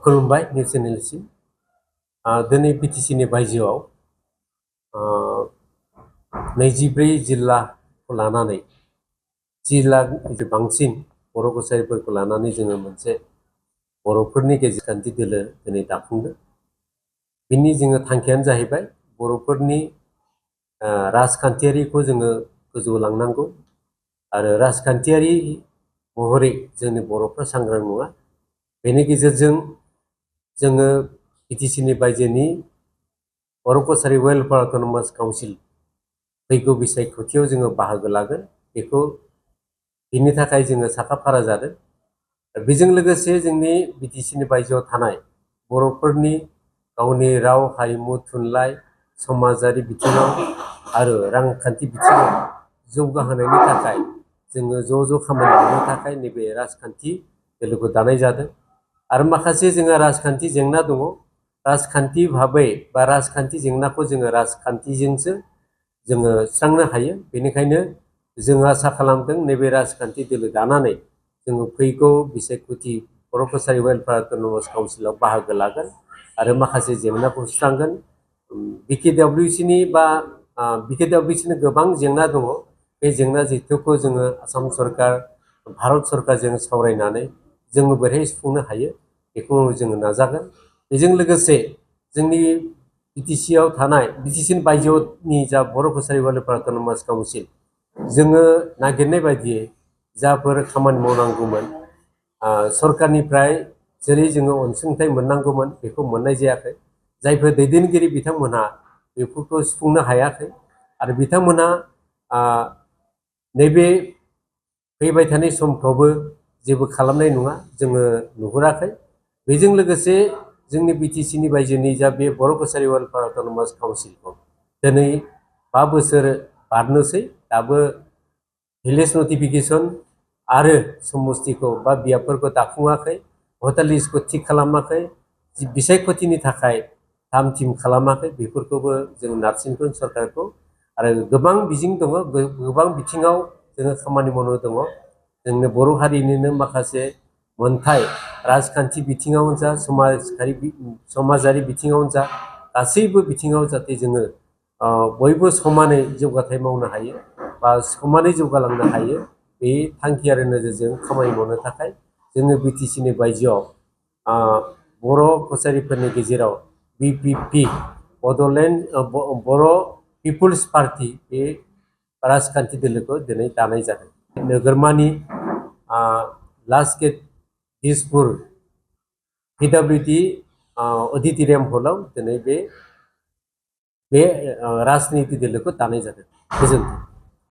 खुलुमबाय निउस चेनेलसिम दिनै बिटिसिनि बायजोआव 24 जिल्लाखौ लानानै जिल्लानि बांसिन बर' कसारिफोरखौ लानानै जोङो मोनसे बर'फोरनि गेजेरखान्थि दोलो दिनै दाफुंदों। बिनि जोङो थांखियानो जाहैबाय बर'फोरनि राजखान्थियारिखौ जोङो गोजौआव लांनांगौ आरो राजखान्थियारि महरै जोंनि बर'फ्रा सांग्रां नङा। बेनि गेजेरजों जोङो बिटिसिनि बायजोनि बर' कसारि वेलफेयार अट'नमास काउन्सिल फैगौ बिसायख'थियाव जोङो बाहागो लागोन। बेखौ बिनि थाखाय जोङो साखाफारा जादों। बेजों लोगोसे जोंनि बिटिसिनि बायजोआव थानाय बर'फोरनि गावनि राव हारिमु थुनलाइ समाजारि बिथिङाव आरो रांखान्थि बिथिङाव जौगाहोनायनि थाखाय जोङो ज' खामानि मावनो थाखाय नैबे राजखान्थि दोलोखौ दानाय जादों। आरो माखासे जोंहा राजखान्थि जेंना दङ। राजखान्थि भाबै बा राजखान्थि जेंनाखौ जोङो राजखान्थिजोंसो जोङो सुस्रांनो हायो। बेनिखायनो जों आसा खालामदों नैबे राजखान्थि दोलो दानानै जोङो फैगौ बिसायख'थि बर' कसारि वेलफेयार अट'नमास काउन्सिलाव बाहागो लागोन आरो माखासे जेंनाखौ सुस्रांगोन। बिकेडब्लिउसिनि गोबां जेंना दङ। बे जेंना जेथोखौ जोङो आसाम सरकार भारत सरकारजों सावरायनानै जोङो बोरैहाय सुफुंनो हायो बेखौ जोङो नाजागोन। बेजों लोगोसे जोंनि बिटिसिआव थानाय बिटिसिनि बायजोनि जा बर' कसारि वेलफेयार अट'नमास काउन्सिल जोङो नागिरनाय बायदियै जाफोर खामानि मावनांगौमोन सरकारनिफ्राय जेरै जोङो अनसुंथाइ मोननांगौमोन बेखौ मोननाय जायाखै। जायफोर दैदेनगिरि बिथांमोनहा बेफोरखौ सुफुंनो हायाखै आरो बिथांमोनहा नैबे फैबाय थानाय समफ्रावबो जेबो खालामनाय नङा जोङो नुहुराखै। बेजों लोगोसे जोंनि बिटिसिनि बायजोनि जा बे बर' कसारि वेलफेयार अट'नमास काउन्सिलखौ दिनै 5 बोसोर बारनोसै दाबो भिलेज नटिफिकेसन आरो समस्तिखौ बा बियाबफोरखौ दाफुङाखै, भटार लिस्टखौ थिग खालामाखै, बिसायख'थिनि थाखाय थाम थिम खालामाखै। बेफोरखौबो जों नारसिनगोन सरकारखौ। आरो गोबां बिथिं दङ, गोबां बिथिङाव जोङो खामानि मावनो दङ। जोंनो बर' हारिनिनो माखासे मोनथाय राजखान्थि बिथिङावनो जा समाजारि बिथिङावनो जा गासैबो बिथिङाव जाहाथे जोङो बयबो समानै जौगाथाय मावनो हायो बा समानै जौगालांनो हायो बे थांखि आरो नोजोरजों खामानि मावनो थाखाय जोङो बिटिसिनि बायजोआव बर' कसारिफोरनि गेजेराव BPP बर' पिपुल्स पार्टी बे राजखान्थि दोलोखौ दिनै दानाय जादों। नोगोरमानि last gate Dispur PWD auditorium हलाव दिनै बे राजनिति दोलोखौ दानाय जादों। गोजोन्थों।